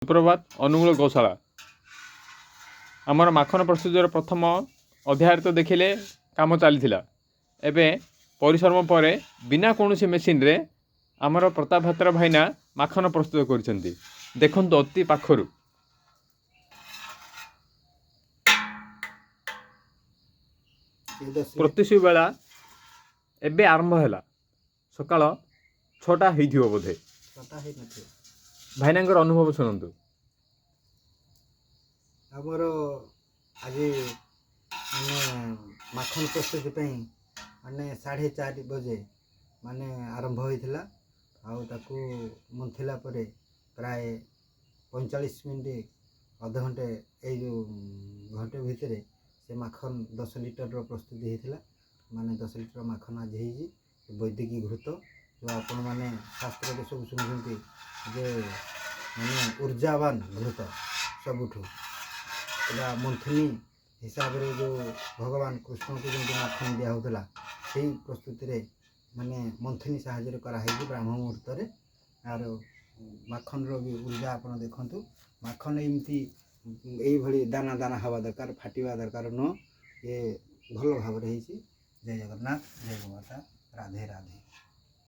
ସୁପ୍ରଭାତ। ଅନୁଗୁଳ ଗୋଶାଳା ଆମର ମାଖନ ପ୍ରସ୍ତୁତିର ପ୍ରଥମ ଅଧ୍ୟାୟରେ ତ ଦେଖିଲେ କାମ ଚାଲିଥିଲା। ଏବେ ପରିଶ୍ରମ ପରେ ବିନା କୌଣସି ମେସିନରେ ଆମର ପ୍ରତାପ ଭାତ୍ର ଭାଇନା ମାଖନ ପ୍ରସ୍ତୁତ କରିଛନ୍ତି। ଦେଖନ୍ତୁ ଅତି ପାଖରୁ। ପ୍ରତ୍ୟୁଷ ବେଳା ଏବେ ଆରମ୍ଭ ହେଲା। ସକାଳ 6ଟା ହେଇଥିବ ବୋଧେ। 6ଟା ହେଇନଥିବ। ଭାଇନାଙ୍କର ଅନୁଭବ ଶୁଣନ୍ତୁ। ଆମର ଆଜି ମାନେ ମାଖନ ପ୍ରସ୍ତୁତି ପାଇଁ ମାନେ 4:30 ବଜେ ମାନେ ଆରମ୍ଭ ହୋଇଥିଲା, ଆଉ ତାକୁ ମନ୍ଥିଲା ପରେ ପ୍ରାୟ 45 ମିନିଟ୍, ଅଧଘଣ୍ଟେ, ଏଇ ଯେଉଁ ଘଣ୍ଟେ ଭିତରେ ସେ ମାଖନ 10 ଲିଟରର ପ୍ରସ୍ତୁତି ହେଇଥିଲା। ମାନେ 10 ଲିଟର ମାଖନ ଆଜି ହେଇଛି। ବୈଦିକ ଘୃତ ଯେଉଁ ଆପଣମାନେ ଶାସ୍ତ୍ରରେ ସବୁ ଶୁଣୁଛନ୍ତି ଯେ ମାନେ ଉର୍ଜାବାନ ଘୃତ ସବୁଠୁ, ଏଇଟା ମନ୍ଥନୀ ହିସାବରେ ଯେଉଁ ଭଗବାନ କୃଷ୍ଣଙ୍କୁ ଯେମିତି ମାଖନ ଦିଆହେଉଥିଲା, ସେଇ ପ୍ରସ୍ତୁତିରେ ମାନେ ମନ୍ଥନୀ ସାହାଯ୍ୟରେ କରାହେଇଛି ବ୍ରାହ୍ମ ମୁହୂର୍ତ୍ତରେ। ଆର ମାଖନର ବି ଉର୍ଜା ଆପଣ ଦେଖନ୍ତୁ। ମାଖନ ଏମିତି ଏଇଭଳି ଦାନା ଦାନା ହେବା ଦରକାର, ଫାଟିବା ଦରକାର ନୁହଁ। ଇଏ ଭଲ ଭାବରେ ହେଇଛି। ଜୟ ଜଗନ୍ନାଥ, ଜୟ ଗୋମାତା, ରାଧେ ରାଧେ।